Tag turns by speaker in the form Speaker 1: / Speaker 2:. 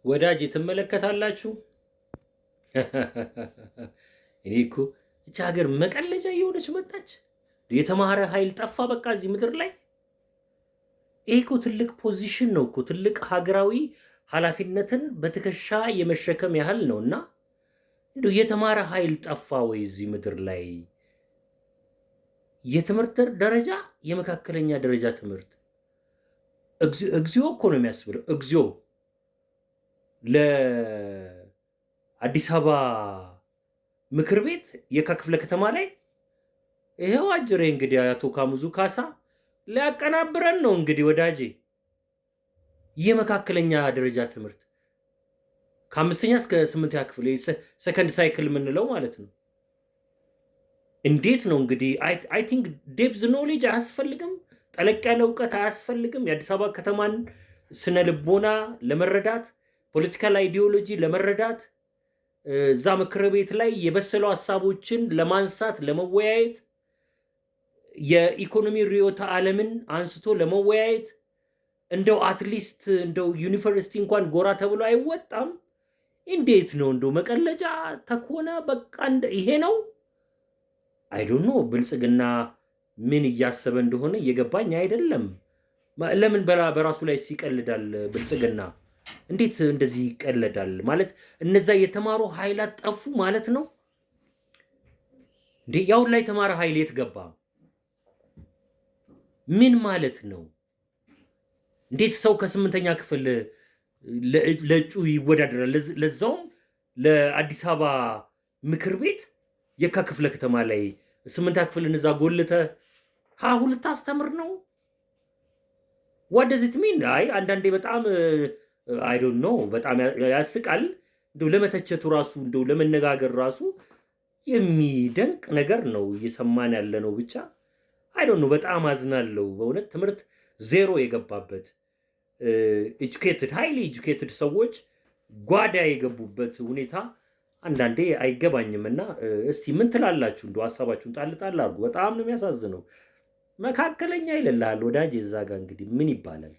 Speaker 1: ወዳጅ ትመለከታላችሁ። እኔ እኮ እቺ ሀገር መቀለጃ እየሆነች መጣች። የተማረ ኃይል ጠፋ በቃ እዚህ ምድር ላይ። ይሄ እኮ ትልቅ position ነው እኮ፣ ትልቅ ሀገራዊ ኃላፊነትን በትከሻ የመሸከም ያህል ነው። እና እንደው የተማረ ኃይል ጠፋ ወይ እዚህ ምድር ላይ? የትምህርት ደረጃ፣ የመካከለኛ ደረጃ ትምህርት እግዚኦ እኮ ነው የሚያስብለው። እግዚኦ፣ ለአዲስ አበባ ምክር ቤት የካ ክፍለ ከተማ ላይ ይሄው አጅሬ እንግዲህ አቶ ካሙዙ ካሳ ሊያቀናብረን ነው እንግዲህ ወዳጄ። የመካከለኛ ደረጃ ትምህርት ከአምስተኛ እስከ ስምንተኛ ክፍል፣ second cycle የምንለው ማለት ነው። እንዴት ነው እንግዲህ? I think depth knowledge አያስፈልግም፣ ጠለቅ ያለ እውቀት አያስፈልግም። የአዲስ አበባ ከተማን ስነ ልቦና ለመረዳት፣ political ideology ለመረዳት፣ እዛ ምክር ቤት ላይ የበሰሉ ሀሳቦችን ለማንሳት፣ ለመወያየት፣ የኢኮኖሚ ርዕዮተ ዓለምን አንስቶ ለመወያየት እንደው at least እንደው ዩኒቨርሲቲ እንኳን ጎራ ተብሎ አይወጣም? እንዴት ነው እንደው መቀለጃ ተኮነ? በቃ ይሄ ነው። I don't know፣ ብልጽግና ምን እያሰበ እንደሆነ እየገባኝ አይደለም። ለምን በራሱ ላይ ይቀልዳል ብልጽግና? እንዴት እንደዚህ ይቀለዳል? ማለት እነዛ የተማሩ ኃይላት ጠፉ ማለት ነው እንዴ? ያሁን ላይ የተማረ ኃይል የት ገባ? ምን ማለት ነው? እንዴት ሰው ከስምንተኛ ክፍል ለእጩ ይወዳደራል? ለዛውም ለአዲስ አበባ ምክር ቤት የካ ክፍለ ከተማ ላይ ስምንተኛ ክፍልን እዛ ጎልተህ ሀሁ ልታስተምር ነው? What does it mean? አይ፣ አንዳንዴ በጣም I don't know፣ በጣም ያስቃል። እንደው ለመተቸቱ ራሱ፣ እንደው ለመነጋገር ራሱ የሚደንቅ ነገር ነው እየሰማን ያለ ነው። ብቻ I don't know፣ በጣም አዝናለሁ በእውነት። ትምህርት ዜሮ የገባበት፣ educated፣ highly educated ሰዎች ጓዳ የገቡበት ሁኔታ አንዳንዴ አይገባኝም። እና እስቲ ምን ትላላችሁ? እንደው ሀሳባችሁን ጣል ጣል አድርጉ። በጣም ነው የሚያሳዝነው። መካከለኛ ይልልሃል ወዳጅ። እዛ ጋ እንግዲህ ምን ይባላል?